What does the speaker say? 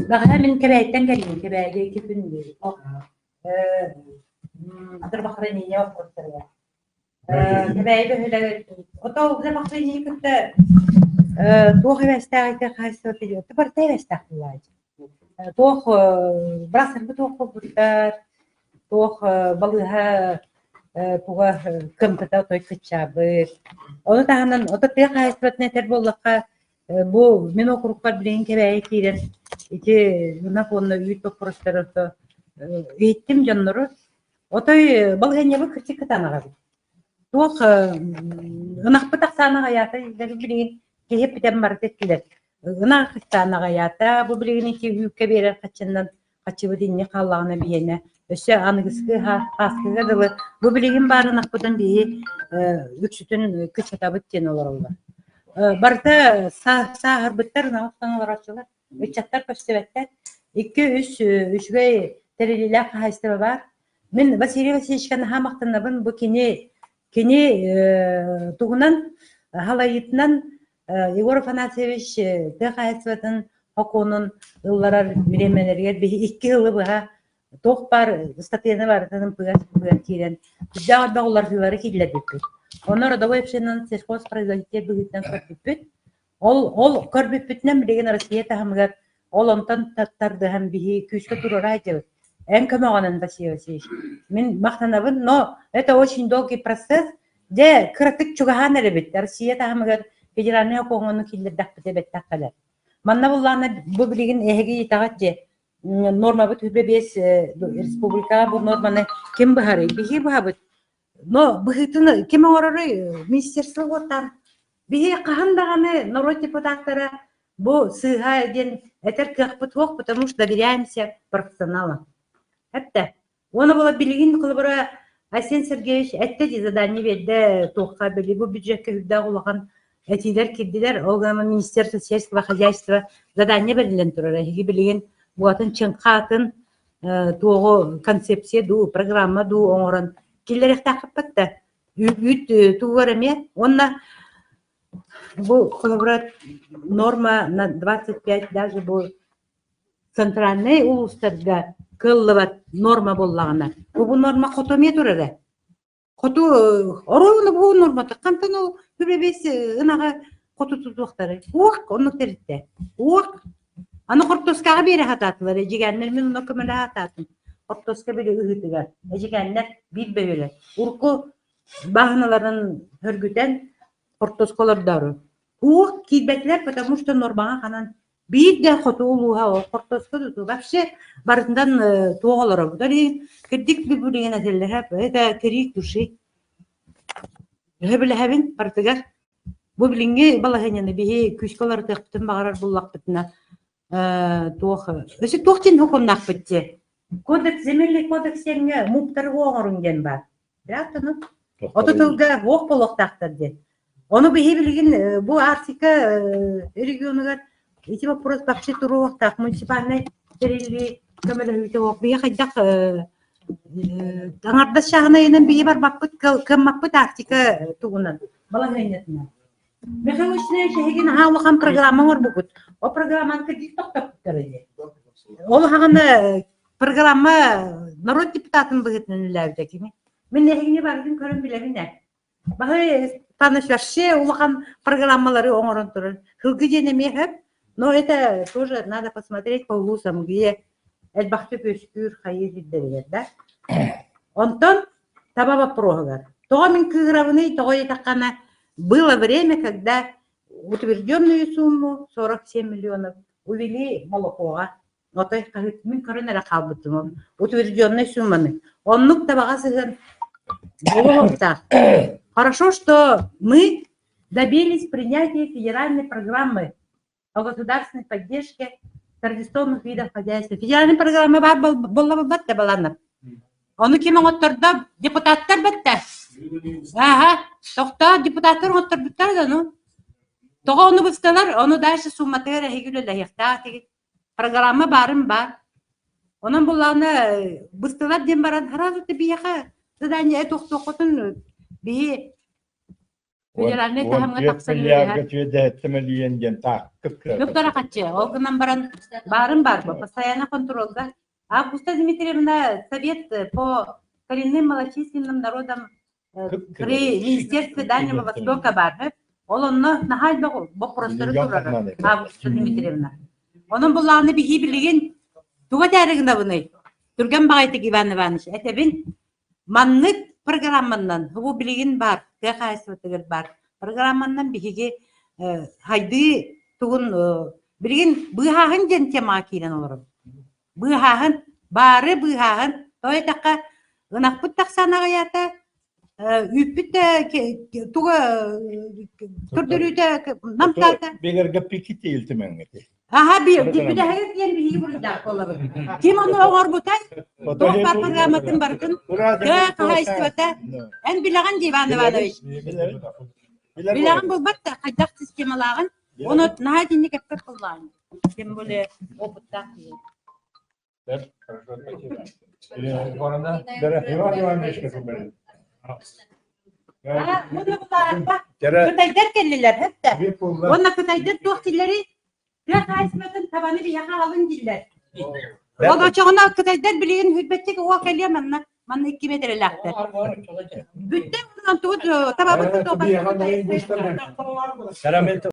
Бэҕэһээ мин Кэбээйиттэн кэллим, Кэбээйигэ 2 күн здравоохранение боппуруостарыгар. Кэбээйи бөһүөлэгэр ото здравоохранение кытта туох эбээстээх ити хаһаайыстыбата барыта эбээстээх буолааччы. Туох быраастарбыт туох буолбуттар, туох балыыһа туга кыамтата отой кыччаабыт. Ону таһынан ото тыа хаһаайыстыбатын этэр буоллахха, бу мин окурукпар билигин Кэбээйи киирэн ити ынах уонна үүт боппуруостары ото иһиттим дьоннору. Отой балаһыанньабыт кырдьык кытаанах эбит. Туох ынахпыт ахсаана аҕыйаата билигин киһи эппитэ барыта эттилэр. Ынах ахсаана аҕыйаата, бу билигин ити үүккэ биэрэр хаччыннан хаччыбыт инньэ хааллаҕына биһиэнэ өссө аныгыскы ааскыга дылы бу билигин баар ынахпытын биһи үксүтүн кыччатабыт диэн олороллор. Барыта сааһырбыттар ынах охсон олорооччулар, ыччаттар көстүбэттэр. Икки-үс үчүгэй тэриллиилээх хаһаайыстыба баар. Мин Василий Васильевичка наһаа махтанабын бу кини кини тугунан халайыытынан Егор Афанасьевич тыа хаһаайыстыбатын сокуонун ылларар бириэмэлэригэр биһи 2 сылы быһа туох баар ыстатыйаны барытын ымпыгар киирэн сүрдээх элбэх уларытыылары киллэрбиппит. Онно родовой общинан сельхозпроизводитель быһыытынан көрбүппүт. Ол ол көрбүппүтүнэн билигин Россия таһымыгар ол онтон тардыһан биһи күүскэ туруора сылдьабыт. Эн көмөҕүнэн, Василий Васильевич. Мин махтанабын, но это очень долгий процесс. Дьэ, кыратык чугаһаан эрэбит. Россия таһымыгар федеральнай окуоҥҥа киллэрдэхпитэ бэттэх кэлэр. Манна буллаана бу билигин эһиги ыйытаҕыт дьэ нормабыт 25 республикаҕа бу норманы ким быһарый? Биһи быһабыт. Но быһыытын ким оҥороруй? Министерство уоттаах. Биһи хаһан даҕаны норуот депутаттара бу сыыһа диэн этэр кыахпыт суох, потому что доверяемся профессионалам. Эттэ. Уонна була билигин холобура Айсен Сергеевич эттэ дии задание биэрдэ туохха били бу бюджекка үрдээх улахан этиилэр киирдилэр. Ол гынан Министерство сельского хозяйства задание бэриллэн турар. Эһиги билигин буатын чыҥха атын туоҕу концепция дуу, программа дуу оҥорон киллэриэхтээххиппэт да үүт тугугар эмиэ уонна бу холобура норма на 25 даже бу центральнай улуустарга кыаллыбат норма буоллаҕына бу бу норма хоту эмиэ турара хоту оруобуна бу нормата хантан ол күбэбиэс ынаҕы хоту тутуохтары уох оннук тэрилтэ уох аны хортуоскаҕа биэрэ сатаатылар эдьигээннэр мин онно көмөлөһө сатаатым хортуоска били ыһыытыгар эдьигээннэр биир бөһүөлэк урукку бааһыналарын хөргүтэн хортуоска олордоору уох киирбэтилэр потому что нормаҕа ханан биир да хоту улууһа ол хортуоска тутуу вообще барытынан туох олоробут ол иһин кырдьык билигин этиллэрэ это крик души сөбүлэһэбин барытыгар бу билиҥҥи балаһыанньаны биһи күүскэ уларытыахпытын баҕарар буллахпытына туох өссө туох диэн сокуоннаахпыт дии кодекс земельный кодекс диэҥҥэ муптары оҥоруҥ диэн баар Ону 30 тылга уох буолуохтаахтар диэн. Ону биһи билигин бу Арктика регионугар ити вопрос вообще туруохтаах муниципальнай тэриллии көмөлөһүүтэ суох. Биһи хайдах аҥардас чааһынайынан биһи барбаппыт, кыаммаппыт Арктика тугунан, балаһыанньатынан. Михаил Васильевич эһиги наһаа улахан программа оҥорбуккут. Ол программаны кырдьык тохтоппуттар ини. Ол хаҕана программа народ депутатын быһыытынан үлэлээбитэ кини. Мин эһигини барытын көрөн билэбин ээ. Баһы Панович вообще улахан программалары оҥорон турар. Сылгы диэн эмиэ сөп, но это тоже надо посмотреть по улуусам, где элбэхтик үөскүүр хайыы сирдэригэр да. Онтон таба боппуруоһугар. Тоҕо мин кыыһырабыный, тоҕо диэтэххинэ, было время, когда утвержденную сумму 47 миллионов увели молокоҕа. Отой хаһыат мин көрөн эрэ хаалбытым утвержденной сумманы. Оннук табаҕа сыһыан буолуохтаах. Хорошо, что мы добились принятия федеральной программы о государственной поддержке традиционных видов хозяйства. Федеральная программа баар буолла буолбат да баланна. Ону ким оҥоттордо? Депутаттар бэтте. Ага, тохтоо, депутаттар оҥотторбуттар да ну. Тоҕо ону бысталар, ону дальше сумматыгар эһиги үлэлэһиэхтээх этигит. Программа баарын баар. Онон буллаҕына быстылар диэн баран сразу биһиэхэ задание тохтуоххутун биһи. Федеральнай таһымҥа 14 тахсан миллиарга үлэлэһэр. түөдэһэттэ мөлүйүөн диэн таах Кып-кыра хаччы. Ол гынан баран баарын баар бу. Постоянно контролга. Августа Дмитриевна совет по коренным малочисленным народам при Министерстве Дальнего Востока баар. Ол онно наһаа элбэх боппуруостары турар Августа Дмитриевна. Онон буллаҕына биһии билигин туга этээри гынабыный? Түргэн баҕайытык Иван Иванович этэбин. Маннык программаннан, бу билигин баар, тыа хаһаайыстыбатыгар баар программаннан биһиги хайдыы тугун билигин быыһааһын диэн темаҕа киирэн олоробут. Быыһааһын, баары быыһааһын, тоҕо диэтэххэ, ынахпыт тахсан аҕыйаата, үүппүт да туга көрдөрүүтэ намтаата. Бигэргэппиккит илтимэҥҥити. Аха, бүтэһигэр диэн биһиги буруйдаах буолабыт. Ким ону оҥорбутай? Туох баар программатын барытын тыа хаһаайыстыбата. Эн билэҕин дии, Иван Иванович. Билэҕин булбат да, хайдах системалааҕын. Ону наһаа итинник эппэт буоллаҕыҥ. Тем более опыттаах киһи. Хорошо, спасибо. Иван Иванович Кытайдар кэллилэр, хэттэ. Уонна кытайдар туох дииллэрий? Тыа хаһаайыстыбатын табаны биһиэхэ аҕалын дииллэр. Ол очоҕуна кытайдар билигин хүрбэччик уо кэлиэ манна манна 2 метрэлээхтэр. Бүттэ онон тугу табабыт.